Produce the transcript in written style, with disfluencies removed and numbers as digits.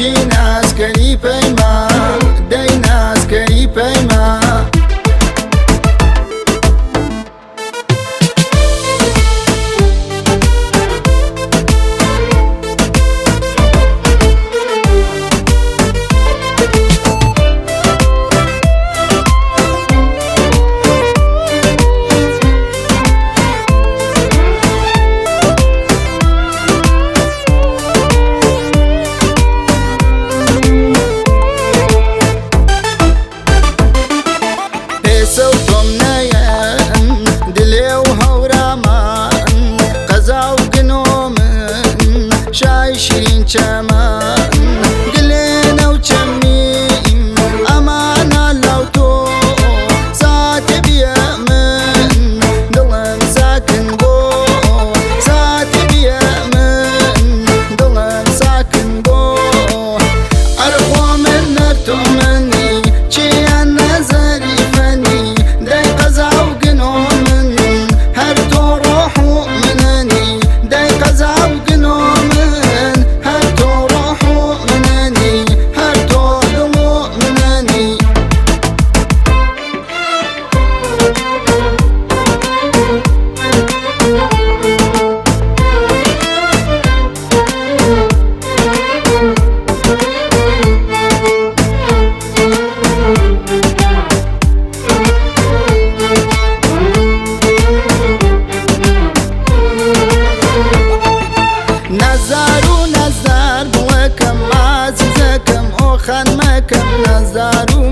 چی نازکەری پەیما دەی نازکەری پەیما. پێسە و تۆم نەیەن دلێ و هەورامان قەزا و گنۆ من شای شیرین چەمان گلێنە و چەمیم ئەمانە لاو تۆ ساتێ بیە من دڵم ساکن بۆ ساتێ بیە من دڵم ساکن بۆ ئەرخۆ من نەر تۆ منی چیان نەزەری فەنی دەی قەزا و گنۆ من هەر تۆ ڕۆح و مننی دەی قەزا و گنۆ من هەر تۆ ڕۆح و مننی هەر تۆ دڵ و مننی. نەزار و نەزار دڵەکەم ئازیزەکەم ئۆ خانمەکەم نەزار و